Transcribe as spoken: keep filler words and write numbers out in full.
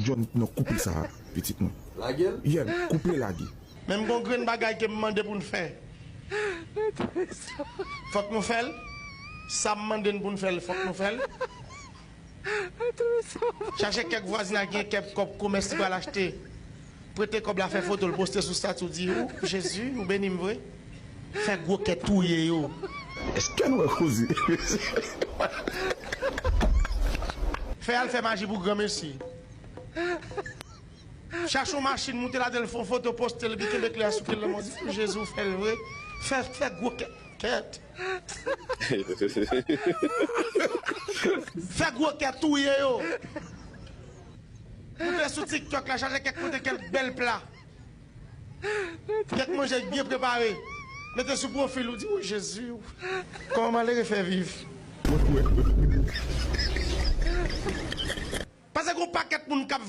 Jòn nan koup li sa a, pitit mwen. Lage l? Yeah, koup li lage. Menm gon grenn bagay ke m mande pou n fè. Fòk nou fè l. Sa m mande n pou n fè l, fòk nou fè l. Chache kèk vwazinay ki gen kèk kòb komès li pral achte. Prete kòb la, fè foto l, poste sou stati w, di, ou, Jezi, ou beni m vre. Fè gwo kè touye yo. Èske nou wè koze? Fè al fè maji pou granmesi. Chache yon machin, moute ladan l, fè yon foto, poste l, epi kenbe kle a sou kè l, lanmò di, Jezi, ou fè l vre. Fè, fè gwo kè, kèt. Fè gwo kè touye yo. Moute sou TikTok la, chache kèk kote, kèk bèl pla. Kèk manje byen prepare. Mete sou pwofil ou, di, o Jezi, kòman malere fè viv. Paske gon pakèt moun k ap